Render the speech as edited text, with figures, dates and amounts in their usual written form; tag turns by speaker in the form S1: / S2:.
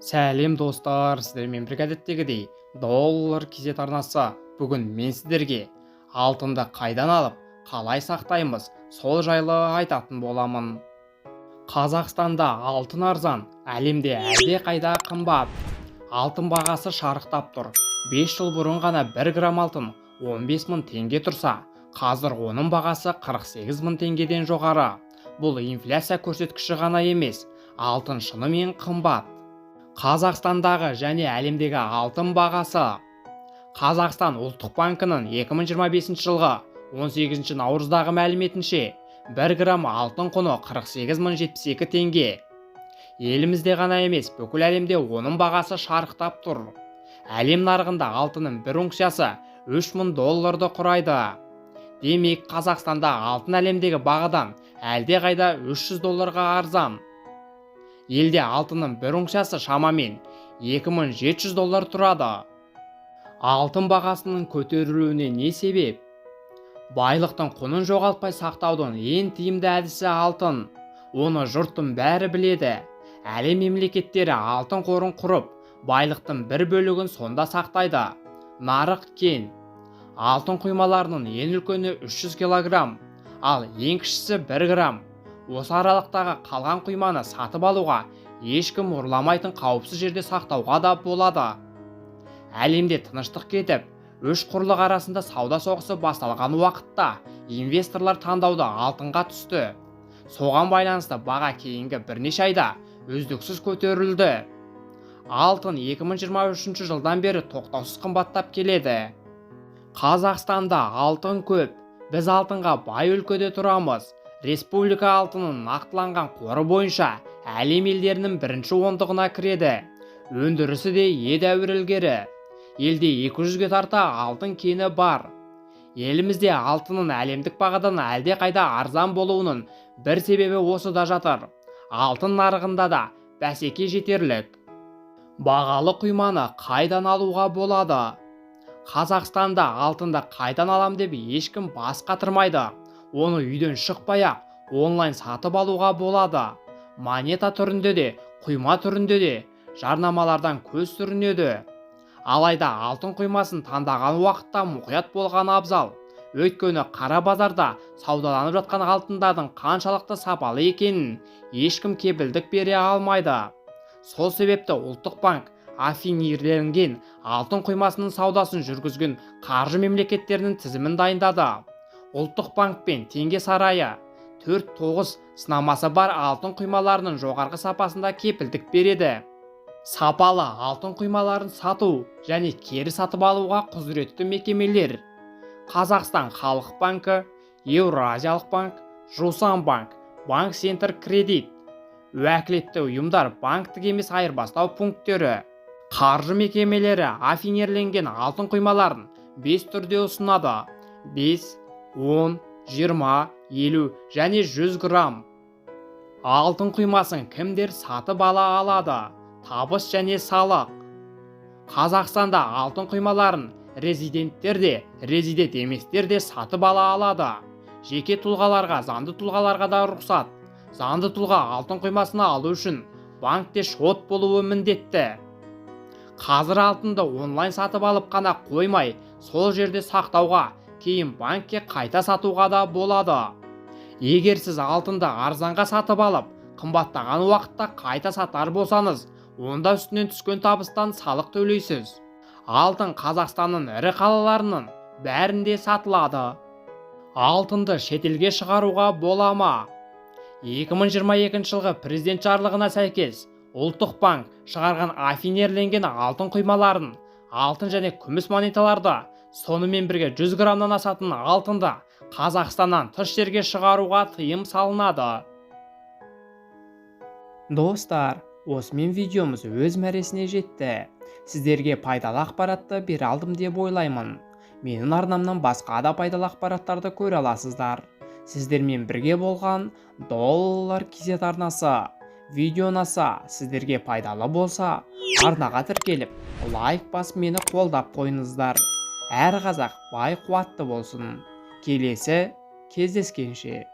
S1: Сәлем, достар! Сіздермен бірге әдеттегідей Доллар KZ арнасы. Бүгін мен сіздерге алтынды қайдан алып, қалай сақтаймыз, сол жайлы айтатын боламын. Қазақстанда алтын арзан, әлемде әлде қайда қымбат. Алтын бағасы шарықтап тұр. 5 жыл бұрын ғана 1 грамм алтын 15 мың теңге тұрса, қазір оның бағасы 48 мың теңгеден жоғары. Бұл инфляция көрсеткіші ғана емес, алтын шынымен қымбат. Қазақстандағы және әлемдегі алтын бағасы. Қазақстан ұлттық банкінің 2025 жылғы 18 наурыздағы мәліметінше, 1 грамм алтын құны 48 072 теңге. Елімізде ғана емес, бүкіл әлемде оның бағасы шарықтап тұр. Әлем нарығында алтынның бір унциясы 3000 долларды құрайды. Демек, Қазақстанда алтын әлемдегі бағадан әлде қайда 300 долларға арзан. Елде алтынның бір унциясы шамамен 2700 доллар тұрады. Алтын бағасының көтерілуіне не себеп? Байлықтың құнын жоғалтпай сақтаудың ең тиімді әдісі – алтын. Оны жұрттың бәрі біледі. Әлем мемлекеттері алтын қорын құрып, байлықтың бір бөлігін сонда сақтайды. Нарық кең. Алтын құймаларының ең үлкені 300 килограмм, ал ең кішісі 1 грамм. Осы аралықтағы қалған құйманы сатып алуға, ешкім ұрламайтын қауіпсіз жерде сақтауға да болады. Әлемде тыныштық кетіп, үш құрлық арасында сауда соғысы басталған уақытта инвесторлар таңдауды алтынға түсті. Соған байланысты баға кейінгі бірнеше айда үздіксіз көтерілді. Алтын 2023 жылдан бері тоқтаусыз қымбаттап келеді. Қазақстанда алтын көп. Біз алтынға бай өлкеде тұрамыз. Республика алтынның нақтыланған қоры бойынша әлем елдерінің бірінші ондығына кіреді. Өндірісі де едәуір ілгері. Елде 200-ге тарта алтын кені бар. Елімізде алтынның әлемдік бағадан әлде қайда арзан болуының бір себебі осыда жатыр. Алтын нарығында да бәсеке жетерлік. Бағалы құйманы қайдан алуға болады? Қазақстанда алтынды қайдан алам деп ешкім бас қатырмайды. Оны үйден шықпай ақ онлайн сатып алуға болады. Монета түрінде де, құйма түрінде де. Жарнамалардан көз сүрінеді. Алайда алтын құймасын таңдаған уақытта мұқият болған абзал. Өйткені қара базарда саудаланып жатқан алтындардың қаншалықты сапалы екенін ешкім кепілдік бере алмайды. Сол себепті ұлттық банк афинирленген алтын құймасының саудасын жүргізген қаржы мекемелерінің тізімін дайындады. Ұлттық банк пен Теңге сарайы 4-9 сынамасы бар алтын құймаларының жоғарғы сапасында кепілдік береді. Сапалы алтын құймаларын сату және кері сатып алуға құзыретті мекемелер: Қазақстан халық банкі, Еуразиялық банк, Жусан банк, Банк Центр Кредит. Уәкілетті ұйымдар: банктік емес айырбастау пункттері. Қаржы мекемелері афинирленген алтын құймаларын 5 түрде ұсынады: 5, 10, 20, 50 және 100 грамм. Алтын құймасын кімдер сатып ала алады? Табыс және салық. Қазақстанда алтын құймаларын резиденттер де, резидент еместер де сатып ала алады. Жеке тұлғаларға, заңды тұлғаларға да рұқсат. Заңды тұлға алтын құймасын алу үшін банкте шот болуы міндетті. Қазір алтынды онлайн сатып алып қана қоймай, сол жерде сақтауға, кейін банкке қайта сатуға да болады. Егер сіз алтынды арзанға сатып алып, қымбаттаған уақытта қайта сатар болсаңыз, онда үстінен түскен табыстан салық төлейсіз. Алтын Қазақстанның ірі қалаларының бәрінде сатылады. Алтынды шетелге шығаруға бола ма? 2022 жылғы президент жарлығына сәйкес, ұлттық банк шығарған афинирленген алтын құймаларын, алтын және күміс монеталарды, сонымен бірге 100 граммнан асатын алтынды Қазақстаннан тыс жерге шығаруға тыйым салынады. Достар, осымен видеомыз өз мәресіне жетті. Сіздерге пайдалы ақпаратты бере алдым деп ойлаймын. Менің арнамнан басқа да пайдалы ақпараттарды көре аласыздар. Сіздермен бірге болған Доллар KZ арнасы. Видео ұнаса, сіздерге пайдалы болса, арнаға тіркеліп, лайк басып, мені қолдап қойыңыздар. Әр қазақ бай, қуатты болсын. Келесі кездескенше!